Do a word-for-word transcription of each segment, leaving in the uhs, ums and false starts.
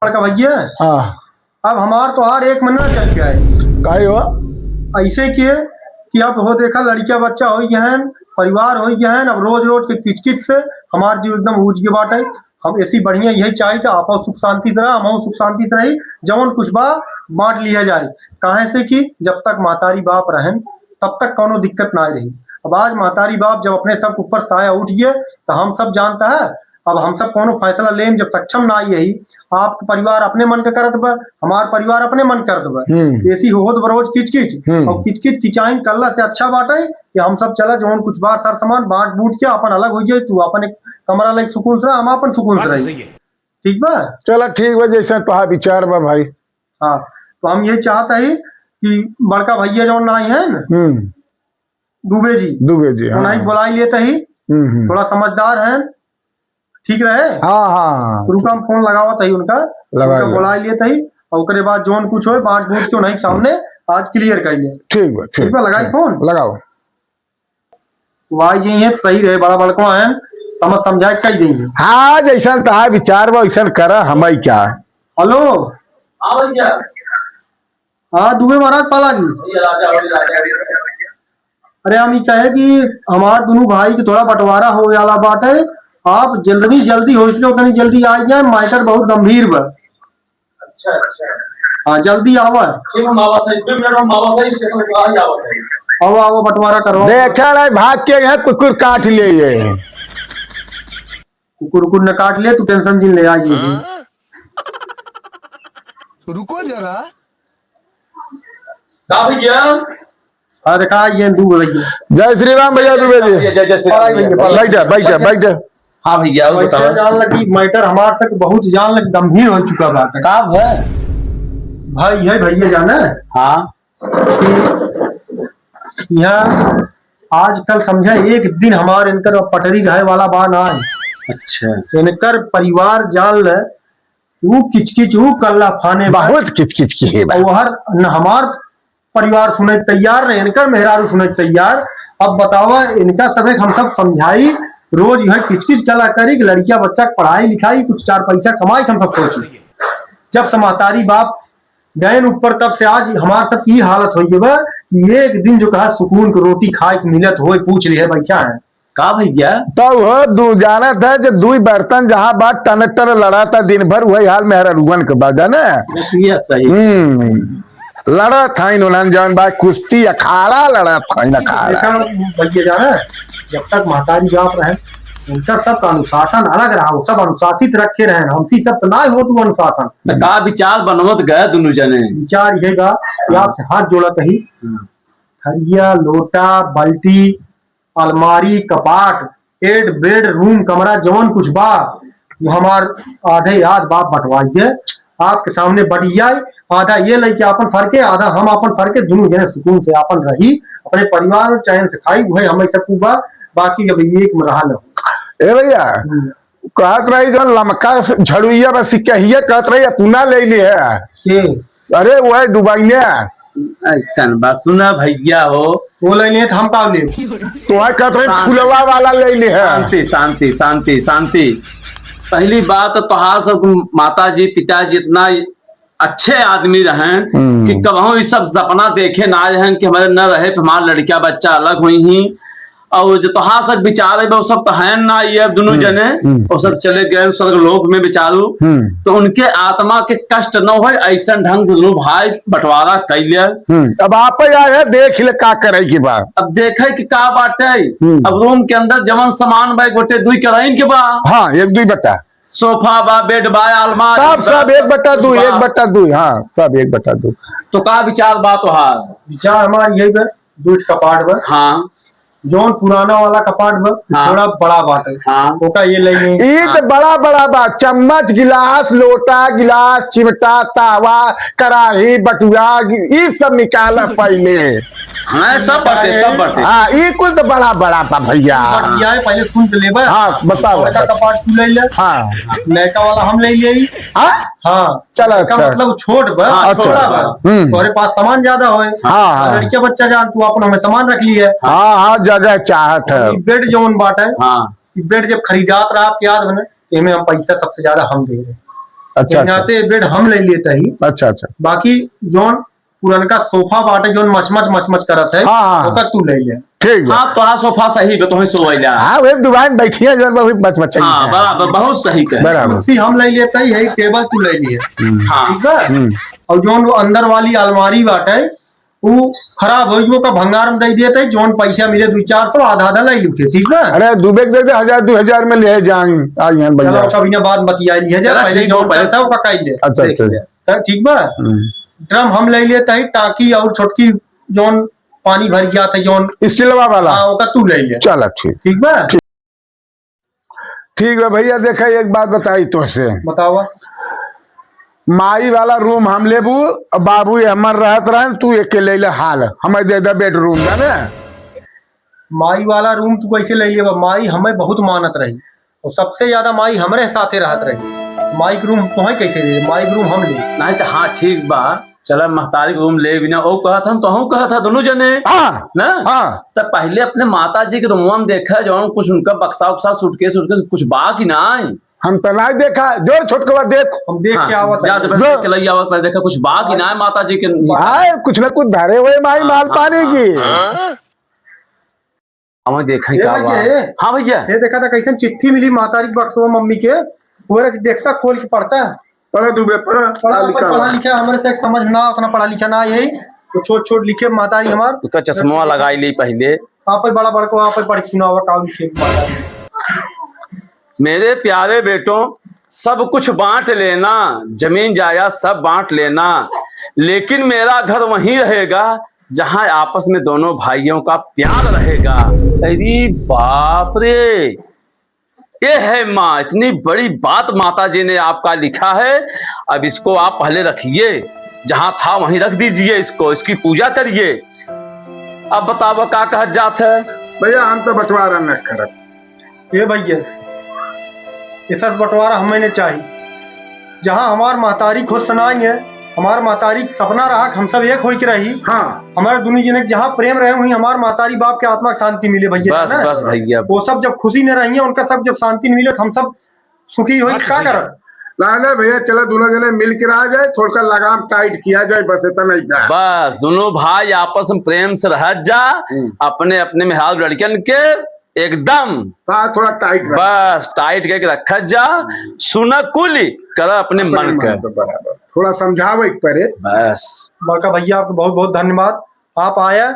बड़का भैया, हाँ। अब हमार तोहार एक महीना चल गया है। काहे हो? ऐसे किए कि अब हो देखा, लड़किया बच्चा होइ गया है, परिवार होइ गया है, अब रोज रोज के किचकिच से हमार जीव एकदम उज के बाटे। हम ऐसी बढ़िया यही चाहित, आपो सुख शांति से रहा, हमहू सुख शांति से रही, जवन कुछ बा बांट लिया जाए। काहे से कि जब तक महतारी बाप रहन, तब तक कौनो दिक्कत ना रही। अब आज महतारी बाप जब अपने सब ऊपर साया उठ गए, तो हम सब जानता है, अब हम सब कौनो फैसला लेम जब सक्षम ना आई यही, आपके परिवार अपने मन के करत बा, हमार परिवार अपने मन करत बा। हम्म। ऐसी होत बरोज किचकिच, हम्म। और किचकिच किचाइन करला से अच्छा बाटे कि हम सब चला जौन कुछ बार सर सामान बांट बूट के अपन अलग हो जाए, तू अपन एक कमरा लेके सुकून से रह, हम अपन सुकून से बात रही। सही है। ठीक बा? चला ठीक बा, जैसा तोहार विचार बा भाई। हाँ, तो हम ये चाहता ही कि बड़का भैया जौन ना आई है ना, हम्म। दुबे जी। दुबे जी, हाँ। उन्हीं बुलाई लेता ही, हम्म, हम्म। थोड़ा समझदार है, ठीक रहे। हाँ, हाँ, हाँ। रुका, हम फोन लगावत ही उनका, लगा उनका लो। बुलाई लेता ही, और ओकरे बाद जौन कुछ होए, बांट बूट के उन्हीं के सामने आज क्लियर कर ले। ठीक बा, ठीक, ठीक बा, लगाई ठीक। फोन। लगाओ। वाई जी, ये सही रहे, बड़ा बड़को है, समझ समझा के कह देंगे। हाँ, जैसन तहार विचार बा, वैसन करा, हमाई क्या। हेलो। हाँ भैया। हाँ, दुबे महाराज पाला जी। भैया, राजा हो, राजा हो। अरे, हम ई कहे कि हमार दुनू भाई के थोड़ा बंटवारा हो वाला बात है, आप जल्दी, जल्दी हो सके उतनी जल्दी आ जाए, मैटर बहुत गंभीर बा। अच्छा, अच्छा। हाँ, जल्दी आवा। ठीक, हम आवत है, दो मिनट में आवत है, स्टेशन पे आ ही आवत है। आओ, आओ, बंटवारा करो। देखा नहीं, भाग के यहाँ कुकुर काट ले ये। कुकुर, कुकुर न काट ले, तू टेंशन जिन ले, आज ये। हाँ? रुको जरा। का भैया? अरे का ये दू भैया। जय श्री राम भैया दुबे जी। जय, जय श्री राम भैया। बैठा, बैठा, बैठा। हाँ भैया, और पैसा बताओ। जान लगी, मैटर हमार तक बहुत जान लगी, गंभीर हो चुका बात है। का भय? भाई है भैया जाना। हाँ। कि यहाँ आजकल समझा, एक दिन हमार इनकर पटरी रहे वाला बा ना। अच्छा। इनकर परिवार जान ले, वो किचकिच, वो कल्ला फाने बा। बहुत किचकिच की है बा। और हर न हमार परिवार सुने के तैयार, न इनकर मेहरारू सुने के तैयार। अब बतावा, इनका सबे हम सब समझाई, रोज यह किचकिच कला करी कि लड़किया बच्चा के पढ़ाई लिखाई, कुछ चार पैसा कमाई, हम सब सोची। जब से महतारी बाप गयन ऊपर, तब से आज हमार सब की हालत होई बा कि एक दिन जो कहा सुकून के रोटी खाए के मिलत होए, पूछ लिहे बैठा है। का भैया? तब हो दू जानत है जो दुई बर्तन जहाँ बा टन टन लड़ा था दिन भर, वही हाल मेहरारुअन के बा, जाने? बस ये सही। हम्म, लड़ा था इन्होंने जौन बा कुश्ती अखाड़ा लड़ा था इन अखाड़ा। देखा भैया जाने, जब तक महतारी बाप रहे, उनका सबका अनुशासन अलग रहा, वो सब अनुशासित रखे रहे, हमसी सब तो ना हो तू अनुशासन। तो का विचार बनवत गए दोनों जने? विचार ये बा कि आपसे हाथ जोड़त ही, हम्म। थरिया, लोटा, बाल्टी, अलमारी, कपाट, एड, बेड, रूम, कमरा, जवन कुछ बा, वो हमार आधे आध बाप बंटवाइए, आपके सामने बंट जाए, आधा ये लेके आपन फरके, आधा हम आपन फरके, दुनू जने सुकून से आपन रही, अपने परिवार में चैन से खाई, वही हमें सब बा, बाकी अब एक में रहा न हो। ए भैया, हम्म। कहत रही जौन लमका से झड़ुइया बा सिकहिया, कहत रही अपना ले ली है। के? अरे वो है दुबई में। ऐसन बा, सुना भैया हो। वो ले लिए तो हम का ले? तो है कहत रही शांति। फुलवा वाला ले ली है। शांति, शांति, शांति, शांति। पहली बात तो तोहार सब माता जी, पिताजी इतना अच्छे आदमी रहें हम्म। कि कबहूँ ई सब सपना देखे ना रहें कि हमारे न रहे, हमार लड़किया बच्चा अलग हुई ही। और जो तोहार सब विचार है, वो सब तो है ना, ये अब दोनों हम्म, जने, हम्म। वो सब चले गए स्वर्ग लोक में बेचारू। हम्म। तो उनके आत्मा के कष्ट न होए, ऐसन ढंग से दोनों भाई बंटवारा कर लिया। हम्म, अब आप ही आए हैं, देख ले का करे की बात। अब देखे कि का बात है। हम्म। अब रूम के अंदर जवन सामान बा, गोटे दुई कराइन के बा। हाँ, एक दुई बटा। सोफा बा, बेड बा, अलमारी सब, बा, सब एक बटा कुछ दू, बा। एक बटा दू, हाँ, सब एक बटा दू। तो का विचार बा तोहार? विचार हमार यही बा, दू ठो कपाट बा। हाँ। जौन पुराना वाला कपाट बा, हाँ। थोड़ा बड़ा बाटे। हाँ। ओका ये ले लें। ई तो हाँ। बड़ा बड़ा बा, चम्मच, गिलास, लोटा, गिलास, चिमटा, तावा, कराही, बटुआ, ई सब निकाला पहले। हाँ, सब बाटे, सब बाटे। हाँ, ई कुल तो बड़ा बड़ा बा भैया। बट जाए, पहले सुन के लेबे। हाँ, बताओ, बड़का बताओ। कपाट तू ले ले। हाँ। नयका वाला हम ले ले। हाँ? हाँ। चला, का अच्छा। मतलब छोट बा, हाँ, छोटा अच्छा। बा। हम्म। तोहरे पास सामान ज्यादा होए। हाँ, हाँ। लड़किया बच्चा जान, तू अपन हमें सामान रख लिए। हाँ, हाँ, जगह चाहत है। ई बेड जौन बाटे, हाँ। ई बेड जब खरीदात रहा, आपके याद बने, तो एमे हम पैसा सबसे ज्यादा हम दे रहे। अच्छा, अच्छा। नाते बेड हम ले लेते ही। अच्छा, अच्छा। बाकी जौन पुरनका सोफा बाटे, जौन मचमच, मचमच करत है, हाँ, हाँ, हाँ। ओकर तू ले ले। ठीक बा। हाँ, तोहार सोफा सही बा, तोही सोवैला। हाँ, वे दुकान बैठिया जौन बहुत मचमच हाँ, है। बराबर, बहुत सही कहे। बराबर। कुर्सी हम ले लेते ही, यही टेबल तू ले लिए। हम्म। हाँ। ठीक बा? हम्म। और जौन वो अंदर वाली अलमारी बाटे, उ खराब होइ गयो का भंगार में दे देते, जौन पैसा मिले दो चार सौ, आधा आधा ले लेते, ठीक ना? अरे, दुबे के दे दे, हजार, दो हजार में ले जान, आज यहाँ चलो, भैया। कभी ना बात बतिया ली है, चला, पहले ठीक जौन बा, पहले करता है, ओका कह ले। अच्छा, देख अच्छा। ले। सर, ठीक बा? हम्म। ड्रम हम ले लेते हैं, टाकी और छोटकी जौन पानी भर जाता है, जौन स्टीलवा वाला? हाँ, ओका तू ले ले। चला, ठीक। ठीक बा? ठीक। ठीक बा भैया, देखा, एक बात बताई तोहसे। बतावा। माई वाला रूम हम लेबू, और बाबू ये हमर रहत रहन, तू एक के ले ले हाल, हमें दे दे बेडरूम, जाने? माई वाला रूम तू कैसे ले लेबा? माई हमें बहुत मानत रही, और सबसे ज्यादा माई हमरे साथे रहत रही। माई के रूम तोहे कैसे दे? माई के रूम हम ले। नहीं तो हाँ, ठीक बा, चला, महतारी के रूम ले बिना, ओ कहत हन, तोहू कहत ह, दोनों जने। हाँ, ना? हाँ। त पहले अपने माता जी के रूमवा में देखा, जौन कुछ उनका बक्सा उक्सा, सूटकेस उटकेस कुछ बा कि नाई? हम त नाई देखा, जोर छोटकवा देख। हम देख हाँ, के आवत जा, है। जब जो देख के लई आवत, पहले देखा कुछ बा कि नाई माता जी के। हाँ, कुछ ना कुछ धरे हुए माई हाँ, माल हाँ, पानी हाँ, की। हाँ। हम देखें ए का भैया, बा। ए। हाँ भैया। ये देखा था कैसन चिट्ठी मिली महतारी के बक्सवा मम्मी के, वो रख देखता खोल के पढ़ता। पढ़ा दुबे, पढ़ा। पढ़ा, पढ़ा लिखा, पढ़ा लिखा, हमरे से एक समझ ना, उतना पढ़ा लिखा ना यही, तो छोट छोट लिखे महतारी हमार। उसका चश्मा लगाई ली पहले। आप ही बड़ा बड़को, आप ही पढ़ सुनावा का लिखे महतारी। मेरे प्यारे बेटों, सब कुछ बांट लेना, जमीन जायदाद सब बांट लेना, लेकिन मेरा घर वहीं रहेगा जहां आपस में दोनों भाइयों का प्यार रहेगा। अरे बाप रे, ये है माँ, इतनी बड़ी बात माता जी ने आपका लिखा है। अब इसको आप पहले रखिए, जहां था वहीं रख दीजिए इसको, इसकी पूजा करिए। अब बताओ का कहत जात है? भैया, हम तो बंटवारा न करब। ए भैया, ये सस बंटवारा हमें ने चाही। जहाँ हमार महतारी खुश सनाई है, हमार महतारी के सपना रहा कि हम सब एक होई के रही। हाँ। हमारे दुनू जने के जहाँ प्रेम रहे, वहीं हमार महतारी बाप के आत्मा के शांति मिले भैया, बस, है ना? बस भैया। वो सब जब खुशी न रही है, उनका सब जब शांति न मिले, तो हम सब सुखी होई, बस का भैया। करब? ना, ना भैया, चला दुनू जने मिल के रहा जाए, थोड़ा लगाम टाइट किया जाए, बस इतना ही प्यार। बस, दुनू भाई आपस में प्रेम से रहत जा, हम्म। अपने, अपने मेहरारू लड़कन के एकदम हाँ, थोड़ा टाइट रख। बस, टाइट करके रखत जा, सुना कुल, करा अपने अपने मन मन के। के बराबर। थोड़ा समझावे के पड़े। बस। बड़का भैया, आपको बहुत बहुत धन्यवाद, आप आया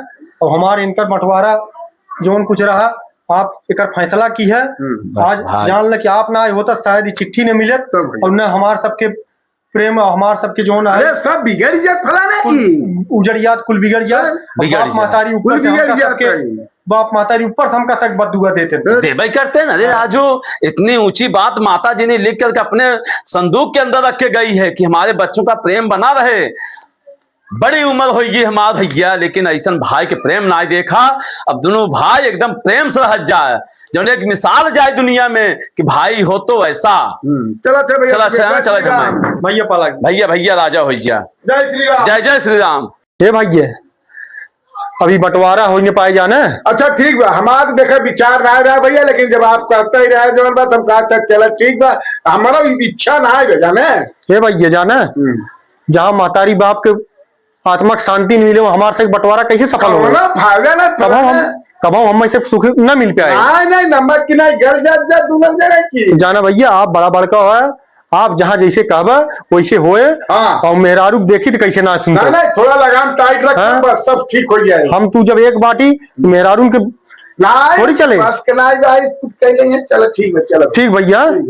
और हमारे इनकर बंटवारा जौन कुछ रहा, आप एकर फैसला की है। हम्म। बस आज भाई। जान ले कि आप ना आए होता, शायद ये चिट्ठी न मिलत तब भैया। और न हमार सबके प्रेम, हमार सबके जौन है, अरे, सब बिगड़ जात फलाने कुल की। उजड़ जात, कुल बिगड़ जात। हाँ। और बिगड़ बाप जात। महतारी ऊपर कुल से हमका बिगड़ जात सबके, है। बाप महतारी ऊपर से हमका सब बददुआ देते हैं। देबे करते हैं ना रे हाँ। राजू, इतनी ऊंची बात माता जी ने लिख करके अपने संदूक के अंदर रख के गई है कि हमारे बच्चों का प्रेम बना रहे। बड़ी उम्र होइगी हमार भैया, लेकिन ऐसन भाई के प्रेम नाई देखा। अब दुनू भाई एकदम प्रेम से रहत जाए, जौन एक मिसाल जाए दुनिया में कि भाई हो तो ऐसा। हम्म, चला थे भैया, चला थे, जय चला श्री थे राम। भैया पलक। भैया, भैया राजा होइ जा। जय श्री राम। जय, जय श्री राम। हे भैया, अभी बंटवारा होइ न पाए जाने। अच्छा ठीक बा, हमार तो देखा विचार ना रहा भैया, लेकिन जब आप कहते ही रहे जौन बात, हम कहा, "अच्छा चला ठीक बा, हमारा इच्छा ना है जाने।" हे भैया जाने, हम्म। जहाँ महतारी बाप के आत्मा के शांति न मिले, वो हमार से बंटवारा कैसे सफल होगा? कौनो फायदा ना, कबहू हम, फायदा। कबहू हम ऐसे सुखी न मिल पाए। नहीं, नहीं, नमक की नहीं, गल जात, जात दुनू जने की। जाना भैया, आप बड़ा बड़का हो, आप जहाँ जैसे कहबा, वैसे होए। हाँ। और मेहरारू देखी तो कैसे ना सुनते। नहीं, नहीं, थोड़ा लगाम टाइट रख, हाँ? बस सब ठीक हो जाए। हम तू जब एक बाटी, मेहरारू के नहीं, थोड़ी चले। बस के नहीं भाई, कुछ कह नहीं है, चलो ठीक है, चलो। ठीक भैया। ठीक है।